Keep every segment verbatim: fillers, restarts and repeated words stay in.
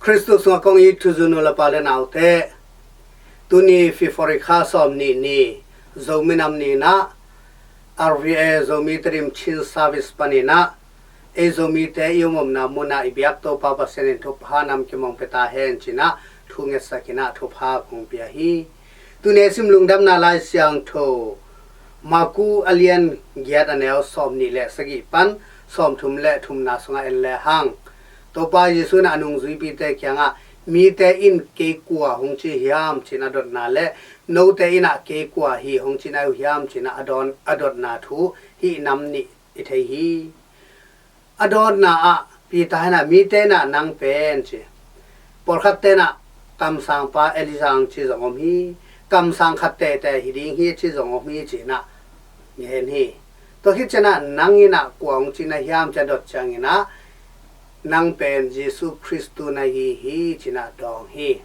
Khristu sungah kong it thuzui nu le pa le naute, tuni February kha sawm nih ni, Zomi nam ni-in ah, R V A Zomi Tedim Chin Service panin ah, ei Zomite i om omna munah i biak Topa Pasian in thupha nam kimong pia ta hen ci-in ah, thu ngetsak in ah thupha kong pia hi. Tuni i sim lungdamna Lai Siangtho, Marku a lian giat a neu sawm nih le sagih pan sawm thum le thumna sungah en le hang, Topa Jesu in ah a nungzuipite kiangah, mite in kei kua hong ci hiam ci-in a dotna le, note in ah kei kua hi hong ci na uh hiam ci-in ah a dawn, a dotna thu hih nam nih i thei hi. A dawtna ah Peter in ah, mite in ah nang pen ci, pawlkhatte in ah kamsangpa Elijah hong ci zong om hi, kamsang khat teitei hi ding hi ci zong om hi ci-in ah ngen hi. Tua khit ciangin ah nang in ah kua hong ci na hiam ci a dot ciangin ah, nang pen Jesu Khristu na hi hi ci-in ah dawng hi.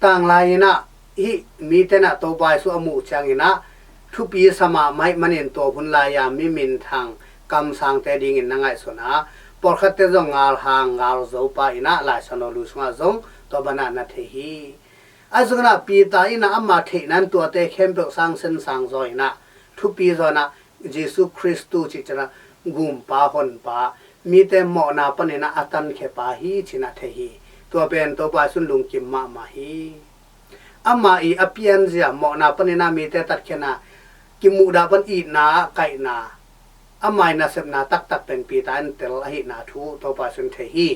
Tanglai in ah hih mite in ah Topa Jesu a muh ciangin ah, thupi sa mahmah ahih manin tua hun lai-a mi minthang kamsangte dingin na ngaihsun a, pawlkhatte zong ngalhang ngalzo pa in ah Lai Siangtho lui sungah zong tua banah na thei hi. Ahi zongin ah Peter in ah ama theihna in tuate khempeuh sangsen sangzaw in ah, thupi zaw in ah Jesu Khristu cih ciangin ah gumpa honpa, mite mawhna panin ah a tankhia pa hi ci-in ah thei hi. Tua pen Topa Jesu in lungkim mahmah hi. Ama i a pianzia mawhna panin ah mite tatkhiatna, kimuhdah pan itna ah kaihna, ama i nasepna taktak pen Peter in tel ahihna thu Topa Jesu in thei hi.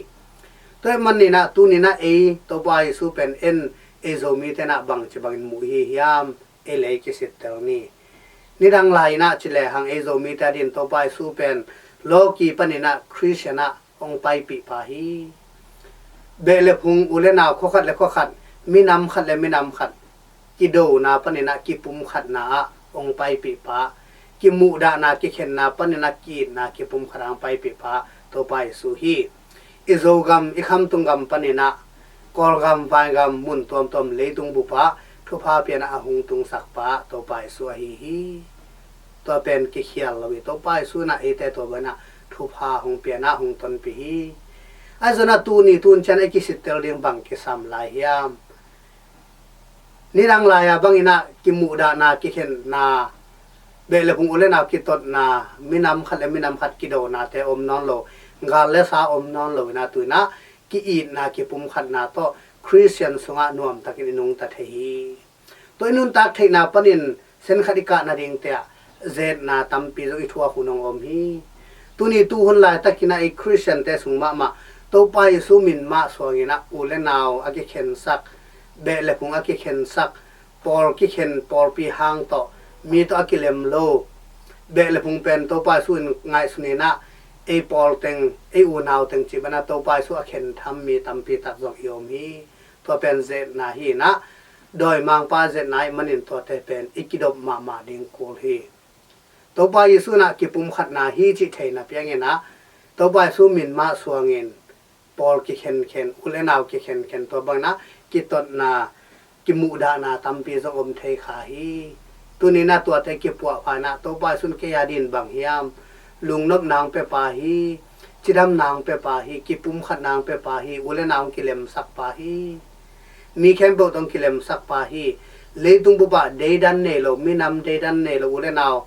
Tua ahih manin ah tuni in ah ei Topa Jesu pen en, ei Zomite in ah bangci bangin muh i hi hiam, ei le ei kisittel ni. Nidang lai in ah ci le hang ei Zomite adingin Topa Jesu pen lawki panin ah Khristian ah hong paipih pa hi. Beh le phung, u le nau, khua khat le khua khat, minam khat le minam khat kidona panin ah kipumkhatna ah hong paipih pa, kimuhdahna kikhenna panin ah ki-itna kipumkhat ah hong paipih pa Topa Jesu hi. I Zogam, i khamtung gam panin ah Kawlgam, Vaigam, mun tuamtuam leitung bup ah thupha pia in ah a hong tungsak pa Topa Jesu ahi hi. Tua pen kikhial lo hi. Topa Jesu in ah eite tua bangin ah thupha hong pia in ah hong tonpih hi. Ahi zongin ah tuni tun ciang ei kisittel ding bang kisam lai hiam? Nidang lai-a bangin ah kimuhdahna kikhenna, beh le phung, u le nau kitotna, minam khat le minam khat kidonate om nawn lo, gal le sa om nawn lo in ah tu-in ah ki-itna kipumkhatna tawh Khristian sungah nuamtakin i nungta thei hi. Tua i nuntak theihna panin sen khat i kah nadingte ah zetna tampi zong i thuak hun hong om hi. Tuni tuhun laitakin ah ei Khristiante sung mahmah Topa Jesu min mah suangin ah u le nau a kikhensak, beh le phung a kikhensak, pawl kikhen, pawlpi hang tawh mi tawh a kilem lo, beh le phung pen Topa Jesu in ngaihsun in ah, ei pawl teng, ei unau teng cih bangin ah Topa Jesu a khen tham mi tampi tak zong i om hi. Tua pen zetna hi in ah, dawimangpa zetna ahih manin tuate pen i kidop mahmah ding kul hi. Topa Jesu in ah kipumkhatna hi cih theihna piangin ah, Topa Jesu min mah suangin pawl kikhenkhen, u le nau kikhenkhen, tua bangin ah kitotna, kimuhdahna tampi zong om thei kha hi. Tuni in ah tuate kipuahpha in ah, Topa Jesu in kei adingin bang hiam? Lungnopna hong pia pa hi. Cidamna hong pia pa hi. Kipumkhatna hong pia pa hi. U le nau hong kilemsak pa hi. Mi khempeuh tawh hong kilemsak pa hi. Leitung bup ah deidan nei lo, minam deidan nei lo, u le nau,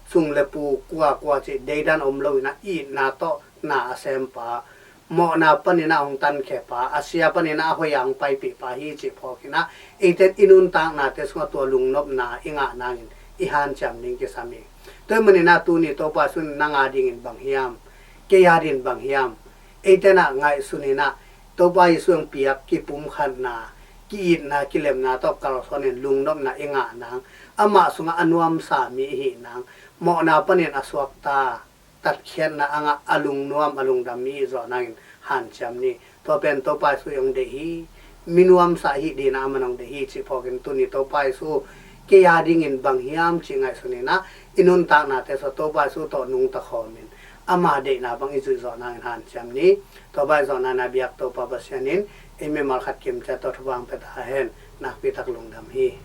sung le pu, kua kua cih deidan om lo in ah itna tawh na a sem pa, mawhna panin ah hong tankhia pa, a sia panin ah a hoih ah hong paipih pa hi cih phawk in ah, eite in i nuntaknate sungah tua lungnopna i ngah nangin i hanciam ding kisam hi. Tua ahih manin ah tuni Topa Jesu in nang adingin bang hiam? Kei adingin bang hiam? Eite in ah ngaihsun in ah, Topa Jesu in hong piak kipumkhatna, ki-itna, kilemna tawh kalsuanin lungnopna i ngah nang, amah sungah a nuamsa mi i hih nang, mawhna panin a suakta, tatkhiatna a ngah, a lungnuam, a lungdam mi i hih zawh nangin hanciam ni. Tua pen Topa Jesu in hong deih hi. Mi nuamsa i hih dingin ah aman hong deih hi cih phawkin tuni Topa Jesu kei adingin bang hiam cih ngaihsun in ah, i nuntaknate sungah Topa Jesu tawh nungta khawmin, ama deihna bang i zuih zawh nangin hanciam ni. Tua bang i zawhna-in ah biak Topa Pasian in ei mimal khat kim ciat tawh thupha hong pia ta hen. Nakpi tak lungdam hi.